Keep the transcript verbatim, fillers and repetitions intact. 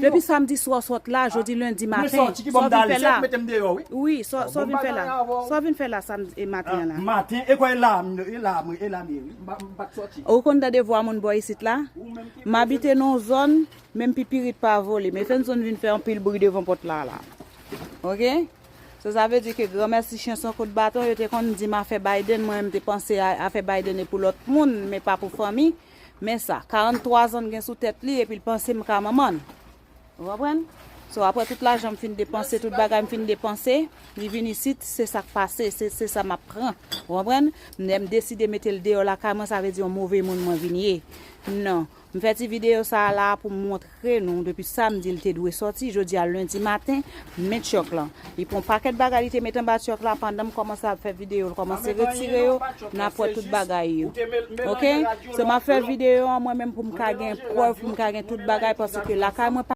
Depi samdi swa w sot la, jodi lendi maten, sa w vin fè la? Wi, sa w vin fè la? Sa w vin fè la samdi maten an la? Maten, e kwa e la, e la, e la m ye, wi. M pa, m pa t soti. Ou konn tande vwa moun bò isit la? M abite nan yon zòn, menm pipirit pa vole. Men fè n zòn vin fè anpil bri devan pòt la la. Oke? So, sa vle di ke granmèsi chen san kout baton, yo te konn di m afè Biden, mwen menm te panse a, afè Biden e pou lòt moun, men pa pou fanmi. Men sa, karant twa zan gen sou tèt li, epi l panse m ka manman l. Ou konprann? So, apre tout lajan m fin depanse, tout bagay m fin depanse, li vin isit, se sa k pase, se, se sa m ap pran. Ou konprann? Lè m deside mete l deyò lakay mwen, sa vle di yon move moun mwen vin ye. Non. M fè ti videyo sa a la pou m montre nou depi samdi l te dwe sòti, jodi a lendi maten, men tchòk lan. Li pran pakèt bagay li te met anba tchòk la pandan m kòmanse ap fè videyo, l kòmanse retire yo, n ap wè tout bagay yo. Oke? So m ap fè videyo an mwen menm pou m ka gen prèv, pou m ka gen tout bagay, paske lakay mwen pa